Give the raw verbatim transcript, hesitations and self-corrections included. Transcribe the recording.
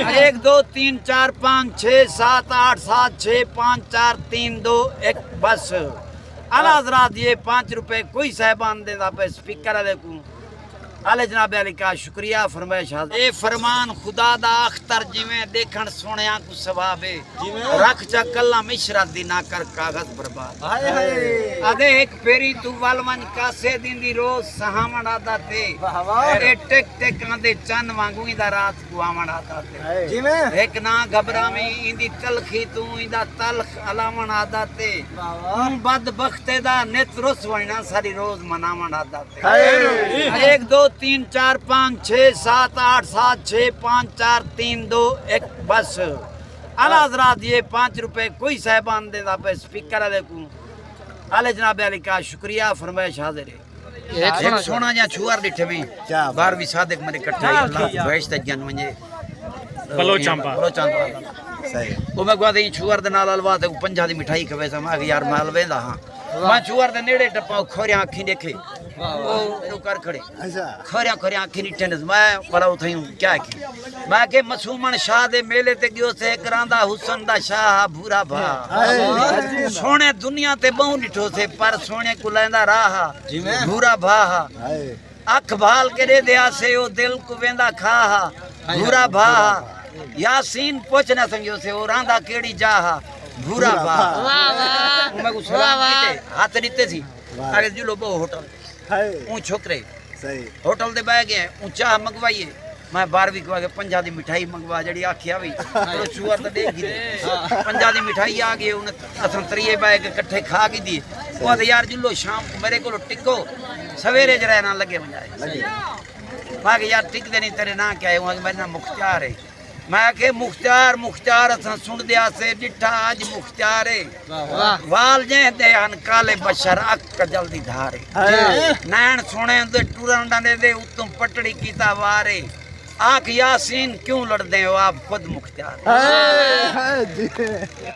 ایک، دو، تین، چار، پانچ، چھ، سات، آٹھ، سات، چھ، پانچ، چار، تین، دو، ایک، بس۔ اعلیٰ حضرات، یہ پانچ روپے کوئی صاحبان دیندا پئے اسپیکر والے کوں۔ اعلی جناب علی کا شکریہ، فرمائش حاضر۔ اے فرمان خدا دا اختر جیویں ݙیکھݨ سوہݨیاں کوں ثواب اے۔ جیویں۔ رکھ چا قلم عشرت دی، نہ کر کاغذ برباد۔ ہائے ہائے۔ آہدے ہک پھیری توں ول ونڄ کاسے ݙیندی روز سہاوݨ عادت اے۔ واہ واہ۔ اے ٹک ٹک آندے چن وانگوں ایندا رات کوں آوݨ عادت اے۔ ہائے۔ جیویں۔ ہک نہ گھبراویں ایندی تلخی توں، ایندا تلخ الاوݨ عادت اے۔ واہ واہ۔ اوں بدبختے دا نت رس ونڄݨا ساݙی روز مناوݨ عادت اے۔ ہائے۔ ایک، دو، تین، چار، پانچ، چھ، سات، آٹھ، سات، چھ، پانچ، چار، تین، دو، ایک، بس۔ اعلیٰ حضرات، یہ پانچ روپے کوئی صاحبان دیندا پئے اسپیکر والے کوں۔ اعلی جناب علی کا شکریہ، فرمائش حاضر اے۔ ہک سوہݨا جیہا چھوہر ݙٹھے میں۔ کیا بات۔ بارہویں صادق میݙے کٹھے، اللہ بہشت اچ ڳھن ونڄے۔ بلوچاں پا۔ بلوچاں پا۔ صحیح۔ او میکوں آہدے ایں چھوہر دے نال الوا تے پنجاہ دی مٹھائی کھویساں۔ میں آکھیا یار میں الویندا ہاں۔ میں چھوہر دے نیڑے ٹپا، او کھوریاں اکھیں ݙیکھے۔ او اینوں کر کھڑے۔ اچھا۔ کھوریاں کھوریاں اکھیں ݙٹھے نس۔ میں بھلا اتھائیں کیا آکھیں؟ میں آکھے مسومݨ شاہ دے میلے تے ڳیوسے، ہک راندا حسن دا شاہ ہا بھورا بھا۔ ہائے۔ سوہݨے دنیا تے ٻہوں ݙٹھوسے، پر سوہݨے کوں لیندا راہ ہا۔ جیویں۔ بھورا بھا ہا۔ ہائے۔ اکھ بھال کے ݙیہدے ہاسے، او دل کوں ویندا کھا ہا۔ ہائے۔ بھورا بھا ہا۔ یاسین پچھ نہ سڳیوسے، او رہندا کیڑھی جاہ ہا۔ بھورا بھا ہا۔ واہ واہ۔ اوں میکوں سلام کیتے، ہتھ ݙتے سی۔ واہ۔ آکھے جلو ٻہو ہوٹل۔ ہائے۔ اوں چھوکرے۔ صحیح۔ ہوٹل تے ٻہہ ڳئے، اوں چاہ منگوائی اے۔ میں بارہویں کوں آکھے پنجاہ دی مٹھائی منگوا، جیڑھی آکھیا وی۔ پر چھوہر تاں ݙے گھدے۔ پنجاہ دی مٹھائی آ ڳئی، انہیں اساں تریہے ٻہہ کے کٹھے کھا گھدی۔ او آہدے یار جلو شام کوں میݙے کولوں ٹکو، سویرے ذرا نہ لڳے ونڄائے۔ لڳے۔ میں آکھے یار ٹکدے نی، تیݙے ناں کیا اے؟ اوں آکھے میݙا ناں مختیار اے۔ میں آکھے مختیار، مختیار اساں سݨدے ہاسے، ݙٹھا اڄ مختیار اے۔ واہ۔ وال جیندے ہن کالے بشر، اکھ کجل دی دھار اے۔ ہائے۔ نین سوہݨے دے ٹرن ݙاندے دے، اتوں پٹڑی کیتا وار اے۔ آکھ یاسین کیوں لڑدے ہو، آپ خود مختیار۔ ہائے، ہائے جی۔